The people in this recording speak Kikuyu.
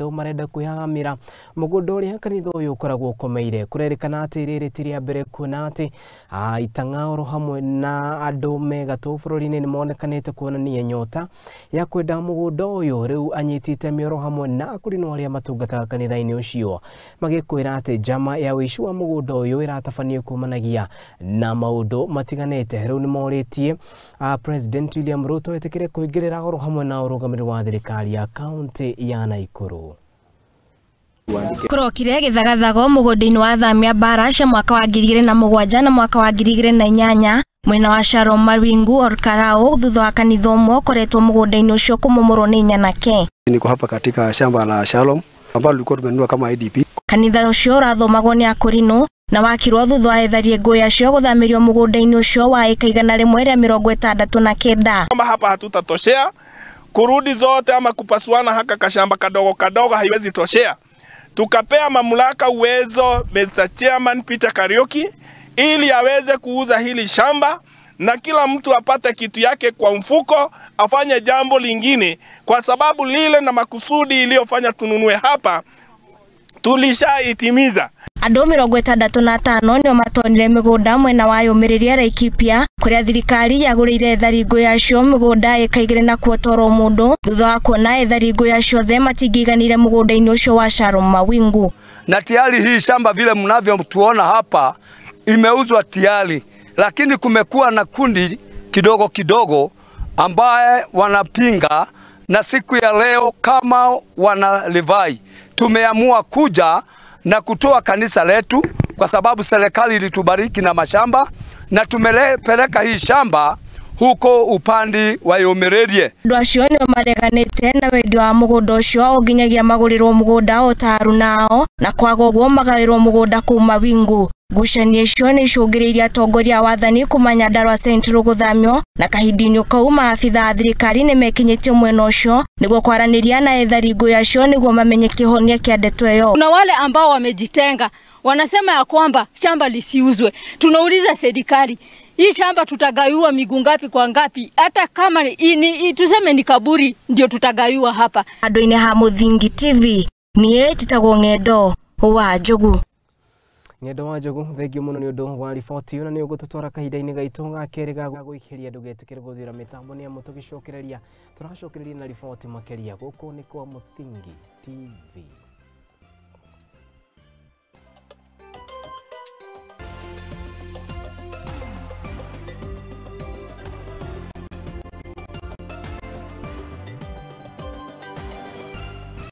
Andũ marenda kwĩhahamĩra mũgũnda ũrĩa kanitha ũyũ ũkoragwo ũkomeire. Kũrerĩkana atĩ rĩrĩ ti rĩa mbere kuona atĩ itang'a oro hamwe na andũ me gatũ bũrũri-inĩ nĩ monekanĩte kuonania nyota ya kwenda mũgũnda ũyũ. Rĩu anyiti itemi oro hamwe na akũrinũ arĩa matungataga kanitha-inĩ ũcio magĩkwĩra atĩ njama ya ũici wa mũgũnda ũyũ ĩratabanio kumanagia na maũndũ matiganĩte. Rĩu nĩ morĩtie President William Ruto etĩkĩre kũingĩrĩra oro hamwe na ũrũgamĩrĩri wa thirikari ya kaunti ya Nakuru. Kũrokire gĩthagathago mũgũnda-inĩ wa thamia mbara cia mwaka wa 2007 na mwaka wa 2008 mwena wa Sharon Mawingu Olkalou thutha wa kanitha ũmwe ũkoretwo mũgũnda-inĩ ũcio kũmomorwo nĩ nyanake. Niko hapa katika shamba la Shalom ambalo tulikuwa tumenunua kama IDP. Kanitha ũcio ũrathomagwo nĩ akũrinũ na wakirwo thutha wa ethari ngũĩ acio gũthamĩrio mũgũnda-inĩ ũcio wa ĩka 169. Kama hapa hatutatoshea kurudi zote ama kupasuana haka kashamba kadogo kadogo haiwezi toshea. Tukapea mamlaka uwezo Mr. Chairman Peter Kariuki ili aweze kuuza hili shamba na kila mtu apate kitu yake kwa mfuko, afanye jambo lingine, kwa sababu lile na makusudi iliyofanya tununue hapa tulishaitimiza. Andũ 65 nĩo matonire mĩgũnda mwena wa Yũmĩrĩria Laikipia kũrĩa thirikari yagũrĩire ethari ngũĩ acio mĩgũnda ĩka igĩrĩ na kuotoro mũndũ thutha wa kuona ethari ngũĩ acio othe matingĩiganire mũgũnda-inĩ ũcio wa Sharon Mawingu. Na tayari hii shamba vile mnavyotuona hapa imeuzwa tayari, lakini kumekuwa na kundi kidogo kidogo ambaye wanapinga, na siku ya leo kama wana Livai tumeamua kuja na kutoa kanisa letu kwa sababu serikali ilitubariki na mashamba na tumepeleka hii shamba huko upande wa Yũmĩrĩrie. Andũ acio nĩo mareganĩte na wendia wa mũgũnda ũcio o nginyagia magũrĩrwo mũgũnda o ta arunao na kwaga ũguo magaĩrwo mũgũnda kũu Mawingu. Ngucanio icio nĩ icũngĩrĩirie atongoria a wathani kuma Nyandarua Central gũthamio na kahinda-inĩ kau maabitha a thirikari nĩ mekinyĩtio mwena ũcio nĩguo kwaranĩria na ethari ngũĩ acio nĩguo mamenye kĩhonia kĩa ndeto ĩyo. Kuna wale ambao wamejitenga wanasema ya kwamba shamba lisiuzwe. Tunauliza serikali, hii shamba tutagaiwa miguu ngapi kwa ngapi? Hata kama tuseme ni kaburi ndio tutagaiwa hapa. Andũ-inĩ ha Mũthingi TV, niĩ njĩtagwo Ng'endo wa Njogu. Ng'endo wa Njogu, thengio mũno nĩ ũndũ wa riboti ĩyo na nĩ ũgũtũtwara kahinda-inĩ gaitũ ga kerĩ ga gũikĩria. Ndũgetĩkĩre gũthira mĩtambo nĩ amu tũgĩcokereria tũracokereria na riboti makĩria. Gũkũ nĩ kwa Mũthingi TV.